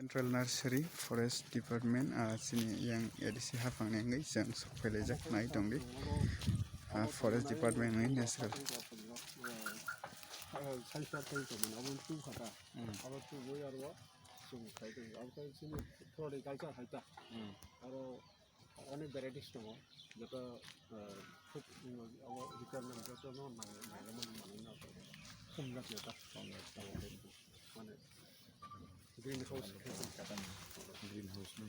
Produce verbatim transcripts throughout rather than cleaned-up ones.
Central Nursery Forest Department, ah, chini yang A D C haphang ni wngwi chwng sok phailaijak nai tongdi. Ah, Forest Department ni natural. Abo tu boi aro chwng khai tong. Abo tu chini floriculture hai ta. Aro Onek varieties tongo, joto, eh, khub, mm, abo requirement joto no nang-, nangmani manwi no tongo. Khum jak ya ta. Mane green house. Green house ni.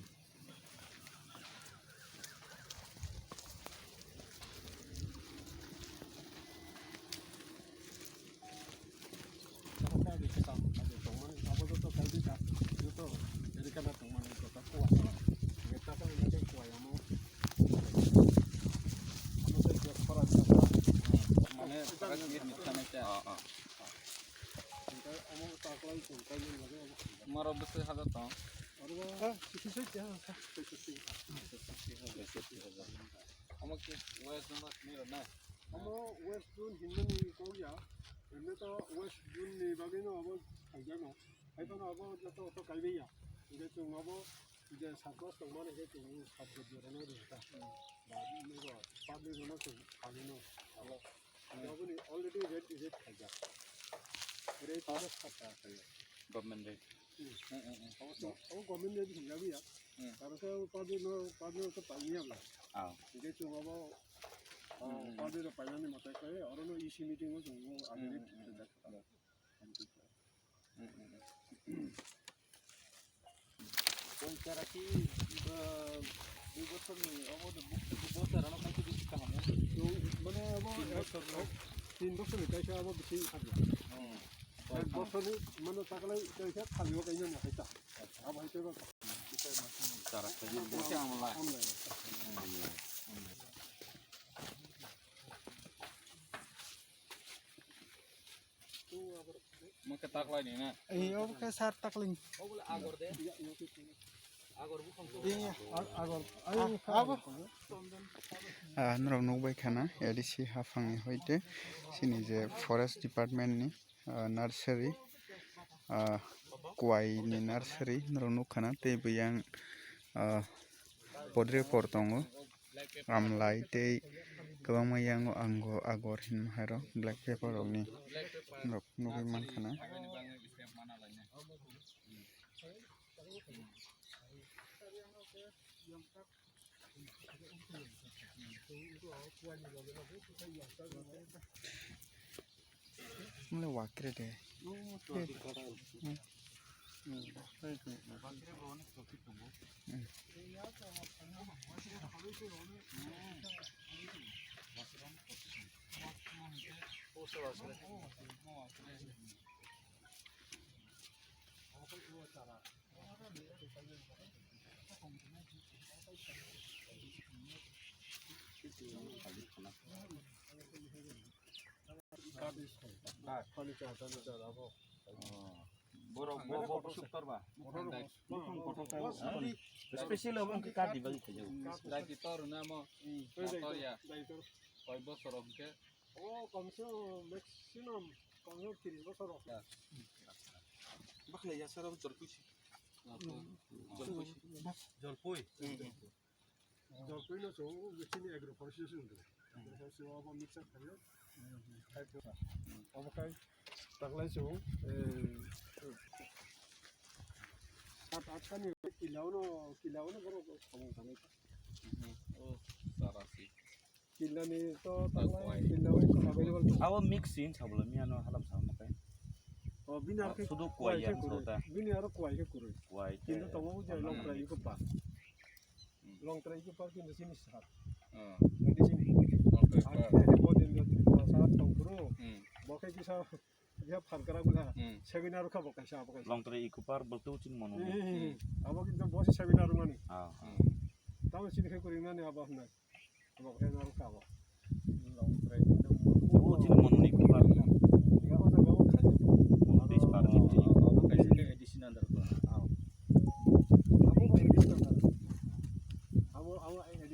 Mane, tarak mir mitha nai ta. Ah, ah. Maro bwswk hajar tong? Omo ki west number ni rw na? Omo west zone hinmani kok ya. Emni to west zone ni bagwi no abo khaijak no. Hai phano abo joto auto kaibai ya. Hingke chwng abo je sat mas tongmani hingke chwng sat bot jorano ri ta. Ba ni go public no chwng khaijak no. Abo ni already red, red khaijak. Red plus khaijak. Government rate. Hmm. Hmm, hmm, hmm. Abo to, abo government ni hinjabi ya. Hmm. Karon khe public no, public no to paimani ya. Ah. Hingke chwng abo, ah, hmm, public no paimani mwtai khe, oro no E C meeting o chwng bo abo hmm, rate hmm, hmm. Khaijak. Hmm, hmm, hmm. Kon chara ki, ah, dui bochor ni, abo de bu-, dui bochor ano kaitu bisi kaham. Mane abo tin bochor ni. Tin bochor ni kaisa abo bisi kaham. Hmm. Ek bochor ni mane taklai kaisa khali o kaisa na kaisa. Abo hai tebo. Chara ki, amla. Amla. Mungke taklai ni na? Eh, obo khe sar taklai. Iya, agor. Ayo, abo. Ah, norok nukbai khana, A D C haphang ni hoite, chini je forest department ni, ah, nursery, ah, kwai ni nursery, norok nuk khana, tei biyang, ah, podre por tongo. Amlai tei kwbangma yango ango agor hinma hairok black pepper rokni norok nugwi mankha na. Mole wakre de. Borok bo, bo busuk torba. Special obo wngkhe kati bagwi khaijak. Dai ki tor na mo. Tor ya. Koi bosor hwnkhe. O komse kom maximum komse kom tris bosor. Bakla ya sara jolpui si. Jolpui si. Jolpui. Jolpui no chwng chini agro forestry se wngkha. Agro forestry o abo mixture khaio. Obo khai taklai chwng, eh, sat atta ni kila o no, kila o no borok samung tangnai. O sara si. Kila ni to taklai, kila o available to. Abo mix sin sablo mi ano halam sa mo kai. O bini ar khe sudu kwai ya kurui. Bini aro kwai khe kurui. Kwai. Kintu tongo je long trai ko pa. Long trai ko par kintu sini sar. Medicine. Long trai ko par. Ake bo din do Tripura sar tong kuru. Bo khe kisa ya phan kara gula. Seminar kha bo kaisa bo kaisa. Long trai ko par bol tu chin mono. Abo kintu bo seminar mani. Ah. Tamo sini khe kuri mani abo hna. Abo khe nang kha bo.